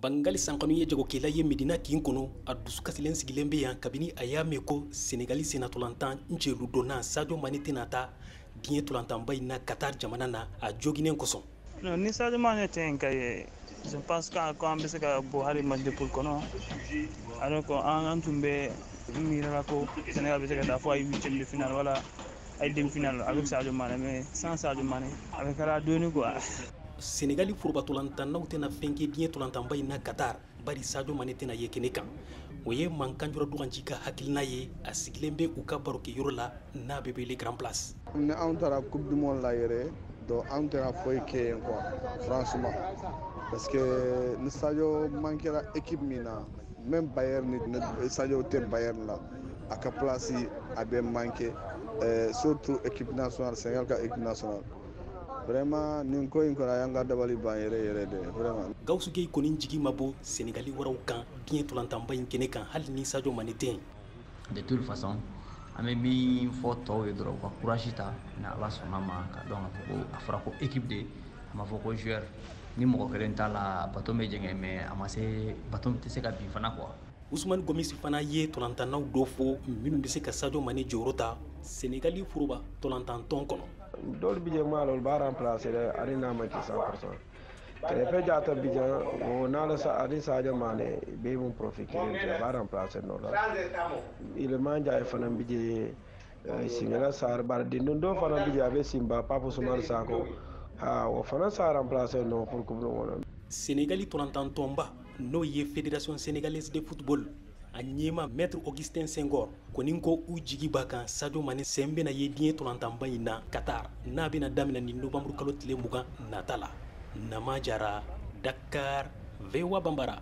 Bangali Sankanu ye jagokɛla ye Medina kin kɔnɔ. A dusukasilen sigilen bɛ yan kabini a y'a mɛn ko Senegali sennatolantan celu donna Sadio Mane tɛna taa diɲɛ tolantanba in na Qatar jamana na, a joginen kosɔn. Non, ni Sadio Mane tɛ yen ka ye, je pense que an bɛ se ka bɔ hali match de poule kɔnɔ, alors que an tun bɛ miirila ko Sénégal bɛ se ka taa fo ay huitième de finale wala ay demi finale avec Sadio Mane, mais sans Sadio Mane, a bɛ kɛra dɔɔni quoi. Senegali foroba tolantannaw tɛna fɛn kɛ diɲɛ tolantanba in na Qatar, bari Sadio Mane tɛna ye kɛnɛ kan. O ye Mankanjura Duganci ka hakilina ye. A sigilen bɛ u ka barokɛyɔrɔ la n'a bɛ wele Grand Place. Ni anw taara Coupe du monde la yɛrɛ, donc anw tɛna foyi kɛ yen quoi, franchement, parce que ni Sadio manquera équipe min na, même Bayern, ni Sadio tɛ Bayern la, a ka place a bɛ manquer, surtout équipe nationale, Sénégal ka équipe nationale. Vraiment, nin ko in kɔni, a y'an ka dabali ban yɛrɛ yɛrɛ de, vraiment. Gawusu Gueye kɔni jigi ma bɔ Senegali waraw kan diɲɛ tolantanba in kɛnɛ kan, hali ni Sadio Mane tɛ yen. De toute façon, an bɛ min fɔ tɔw ye dɔrɔn, u ka courage ta. Ni Ala sɔnna ma, ka dɔn k'a fɔ ko a fɔra ko équipe de, a ma fɔ ko joueur. Ni mɔgɔ kelen t'a la, bateau bɛ jɛngɛ, mais a ma se bateau tɛ se ka bin fana quoi. Usumani Gomis fana ye tolantannaw dɔ fɔ minnu bɛ se ka Sadio Mane jɔyɔrɔ ta Senegali foroba tolantantɔn kɔnɔ. Dɔw bi je maa olu b'a remplacer dɛ, ani n'a ma ci 100%. Krépin Diatta bi jan o n'ala sa ani Sadio Mané bɛ mun profil kelen tɛ, b'a remplacer nɔ la. Iliman Ndiaye fana bi je, Ismaïla Sarr, bari dindon dɔ fana bi je, a bɛ Simba, Pape Ousmane Sakho, ha, o fana sa remplacer nɔ pour coupe du monde. Senegali tolantantɔnba, n'o ye Fédération sénégalaise de football, a ɲɛma Maître Augustin Senghor kɔni ko u jigi b'a kan Sadio Mane sen bɛna ye diɲɛ tolantanba in na Qatar, n'a bɛna daminɛ ni novembre kalo tile 20 nata la. Nama Jara, Dakar, VOA Bambara.